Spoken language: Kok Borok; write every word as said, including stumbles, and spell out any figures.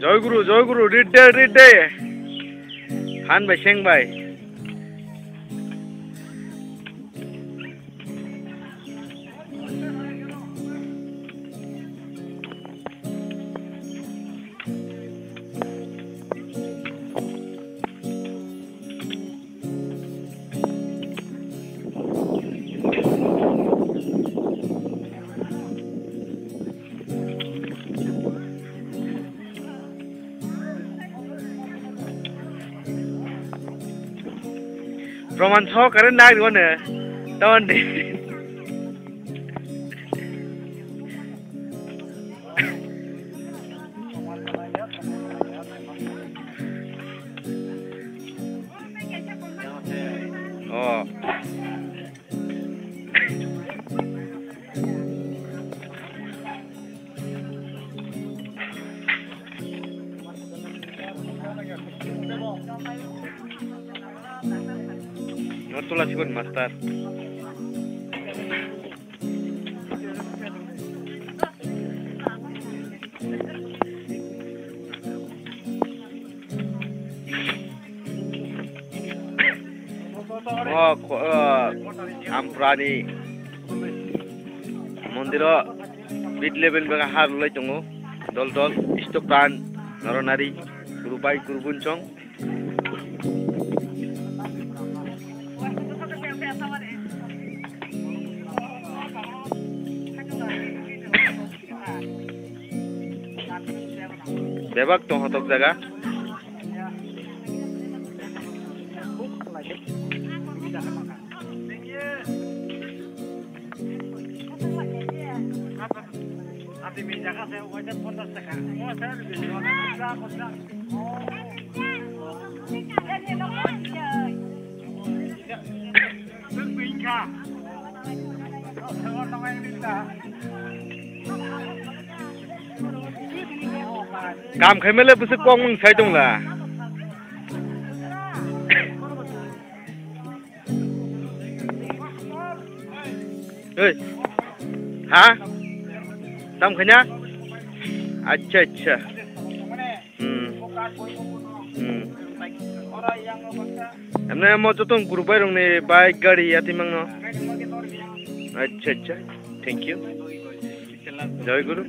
Joy Guru, Joy Guru, ridde, ridde. Han bai, seng bai. Proman sokare nagrigo ne. Tamon de. Oh. Notula sikon master. O kho-, o Amprani mondiro bit level bega har loi tongo. Dol dol istokan noronari guru bai guru bunchong. Bebak tong hotok jaga. Kam khaimale bwswk kok mung sai tongla. Oi. Ha? Tam khanya? Acha, acha. Hmm. Hmm. Emne mo jotong guru bai rong ni bike gari yati mangno. Acha, acha. Thank you. Joy Guru.